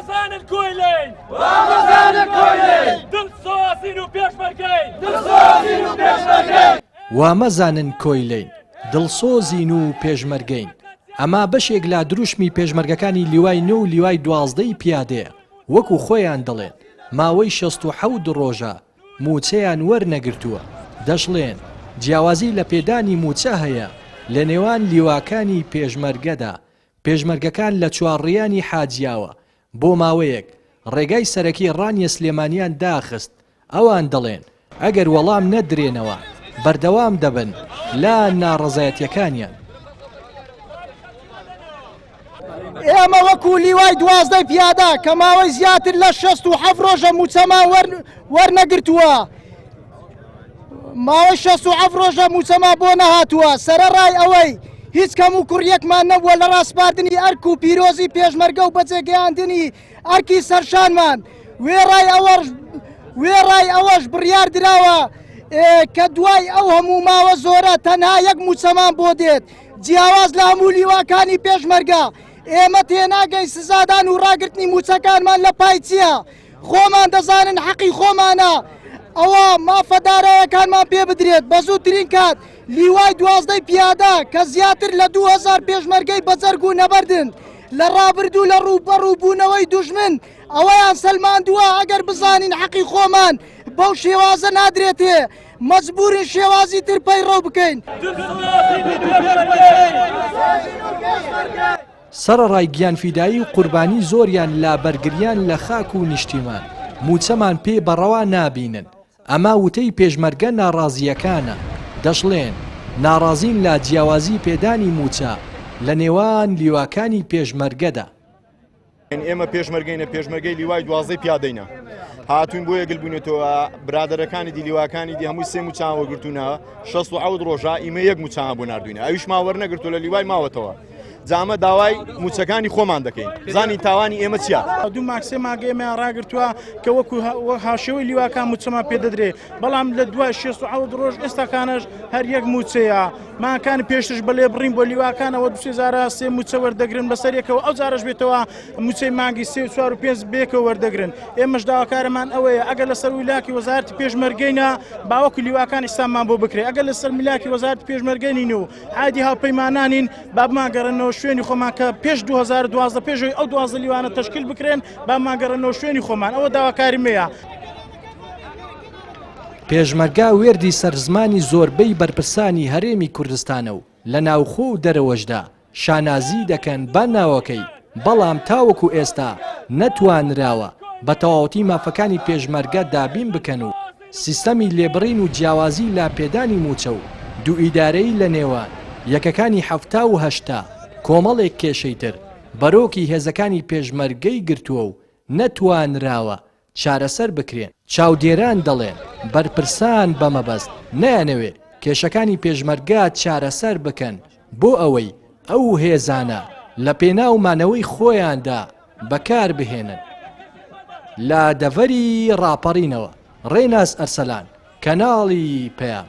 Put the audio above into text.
مەزانن کۆیلەین وا مەزانن کۆیلەین دڵسۆزین و پێشمەرگەین دڵسۆزین و پێشمەرگەین. وا مەزانن کۆیلەین دڵسۆزین و پێشمەرگەین ئەمە بەشێک لە دروشمی پێشمەرگەکانی لیوای نۆ و لیوای 12 ی پیادەیە وەکو خۆیان دەڵێن ماوەی 67 ڕۆژە مووچەیان وەرنەگرتووە، دەشڵێن، جیاوازی لە پێدانی مووچە هەیە لەنێوان لیواکانی پێشمەرگەدا، پێشمەرگەکان لە چوارڕیانی حاجیاوە بۆ ماوەیەک ڕێگای سەرەکی ڕانیە سلێمانیان داخست، ئەوان دەڵێن، ئەگەر وەڵام نەدرێنەوە بەردەوام دەبن لە ناڕەزایەتیەکانیان. ئێمە وەکو لیوای دوازدەی پیادە کە ماوەی زیاتر لە 67 ڕۆژە مووچەمان وەرنەگرتووە ماوەی 67 ڕۆژە مووچەمان بۆ نەهاتووە سەرەڕای ئەوەی هیچ کەم و کوڕیەکمان نەبووە لە ڕاسپاردنی ئەرک و پیرۆزی پێشمەرگە و بەجێگەیاندنی ئەرکی سەرشانمان وێڕای ئەوەش وێڕای ئەوەش بڕیار دراوە کە دوای ئەو هەموو ماوە زۆرە تەنها یەک مووچەمان بۆ دێت جیاواز لە هەموو لیواکانی پێشمەرگە، ئێمە تێناگەین سزادان و ڕاگرتنی مووچەکانمان لە پای چییە؟ خۆمان دەزانن حەقی خۆمانە ئەوە مافە دارایەکانمان پێ بدرێت بە زووترین کات لیوای دوازدەی پیادە کە زیاتر لە 2000 پێشمەرگەی بەجەرگ و نەبەردن لە ڕابردوو لە ڕووبەڕووبوونەوەی دوژمن ئەوەیان سەلماندووە ئەگەر بزانین حەقی خۆمان بەو شێوازە نادرێتێ مەجبورین شێوازی تر پەیڕەو بکەین. سەرەڕای گیانفیدایی و قوربانی زۆریان لە بەرگریان لە خاک و نیشتیمان، مووچەمان پێ بە ڕەوا نابینن، ئەمە وتەی پێشمەرگە ناڕازییەکانە، دەشڵێن، ناڕازین لە جیاوازی پێدانی مووچە لە نێوان لیواکانی پێشمەرگەدا. ئێمە پێشمەرگەینە پێشمەرگەی لیوای دوازدەی پیادەینە هاتوین بۆ یەگل بوونێتەوە برادەرەکانی دی لیواکانی دی هەمووی سێ موچان وەگرتوونە 16 ڕۆژە ئیمە یەک موچان بۆ نردوینە ئەویشمان وەرنەگرتو لە لیوای ماوەتەوە جامە داوای موچەکانی خۆمان دەکەین زانی تاوانی ئێمە چیە دوو ماکسێ ماگە ئێمەیان ڕاگرتووە کە وەکو هاوشێوەی لیواکان موچەمان پێدەدرێ بەڵام لە دوای 16 ڕۆژ ئێستاکانەش هەر یەک موچەیە مانگەکانی پێشترش بە لێبڕین بۆ لیواکانەوە دوسێ جارە سێ موچە وەردەگرن بەسەر یەکەوە ئەو جارەش بێتەوە موچەی مانگی سێ و چوار و پێنج بێکەوە وەردەگرن ئێمەش داواکارمان ئەوەیە ئەگەر لەسەر ویلاکی وەزارەتی پێشمەرگەینە باوەکو لیواکان ئیسلامان بۆ بکرێت ئەگەر لەسەر میلاکی وەزارەتی پێشمەرگە نین و عادی هاوپەیمانانین با بمانگەڕێنەوە شوێنی خۆمان کە پێش 2012 پێشەوەی ئەو 12 لیوانە تەشکیل بکرێن با بمانگەڕێنەوە شوێنی خۆمان ئەوە داواکاری مەیە. پێشمەرگە وێردی سەر زمانی زۆربەی بەرپرسانی هەرێمی کوردستانە و لە ناوخۆ و دەرەوەشدا شانازی دەکەن بە ناوەکەی، بەڵام تاوەکو ئێستا نەتوانراوە بە تەواوەتی مافەکانی پێشمەرگە دابین بکەن و سیستەمی لێبڕین و جیاوازی لە پێدانی مووچە و دووئیدارەیی لە نێوان یەکەکانی 70 و 80 کۆمەڵێک کێشەی تر بەرۆکی هێزەکانی پێشمەرگەی گرتووە و نەتوانراوە چارەسەر بکرێن. چاودێران دەڵێن، بەرپرسان بە مەبەست نایانەوێ کێشەکانی پێشمەرگە چارەسەر بکەن بۆ ئەوەی ئەو هێزانە لە پێناو مانەوەی خۆیاندا بەکار بهێنن. لە دەڤەری ڕاپەڕینەوە، ڕێناس ئەرسەلان، کەناڵی پەیام.